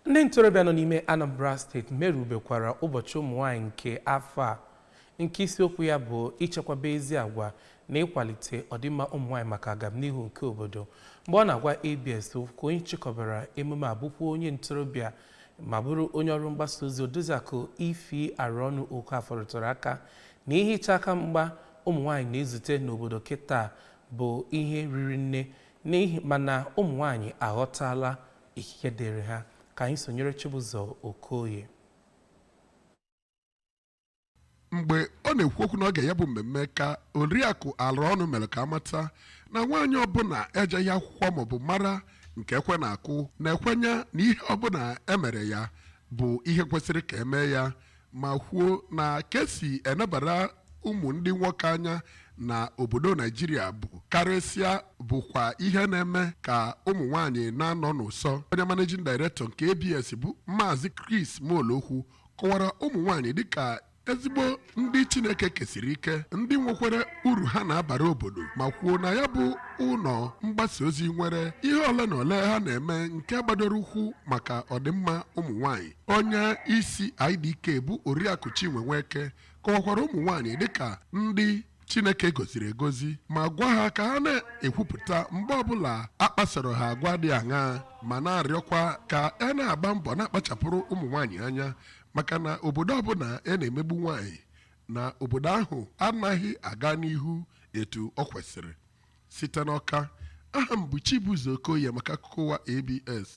Ndị ntorobịa nọ n'ime Anambra Steeti merubekwara ụbọchị ụmụ nwaanyị nke afọ a, nke isiokwu ya bụ ichekwaba ezi agwa na ịkwalite ọdịmma ụmụ nwaanyị maka agamnihu nke obodo. Mgbe ọ na-agwa ABS okwu, onye chịkọbara emume a bụkwa onye ntorobịa ma bụrụ onye ọrụ mgbasa ozi, Odoziakụ Ify Arọnụ Okafor, rụtụrụ aka na ihe iche aka mgba ụmụ nwaanyị na-ezute n'obodo kịta bụ ihe riri nne, n'ihi mana ụmụ nwaanyị aghọtala ikike dịrị ha. Ka anyị sonyere Chibụzọ Okoye. Mgbe ọ na-ekwu okwu n'oge ya bụ mmemme, ka Oriakụ Alụọnụ mere ka amata na nwaanyị ọbụla ejeghị akwụkwọ maọbụ mara nke ekwe na-akụ na-ekwenye na ihe ọbụla emere ya bụ ihe kwesịrị ka emee ya, ma kwuo na ka esi enebara ụmụ ndị nwoke anya na obodo Naijiria bụ karịsịa bụkwa ihe na-eme ka ụmụ nwaanyị na-anọ n'ụsọ. Onye managing director nke ABS bụ Maazị Chris Molokwu kọwara ụmụ nwaanyị dịka ezigbo ndị Chineke kesiri ike, ndị nwekwara uru ha na-abara obodo, ma kwuo na ya bụ ụlọ mgbasa ozi nwere ihe ole na ole ha na-eme nke gbadoro ụkwụ maka ọdịmma ụmụ nwanyị. Onye isi IDK bụ Oriakụ Chinwe Nweke kọwakwara ụmụ nwanyị dịka ndị Chineke goziri egozi, ma gwa ha ka ha na-ekwupụta mgbe ọbụla a kpasoro ha agwa dị aṅaa, ma na-arịọkwa ka a na-agba mbọ na-akpachapụrụ ụmụ nwaanyị anya, maka na obodo ọbụla e na-emegbu nwaanyị na obodo ahụ anaghị aga n'ihu etu ọ kwesịrị. Site n'Ọka, aha m bụ Chibuzo Okoye maka akụkọ ụwa ABS.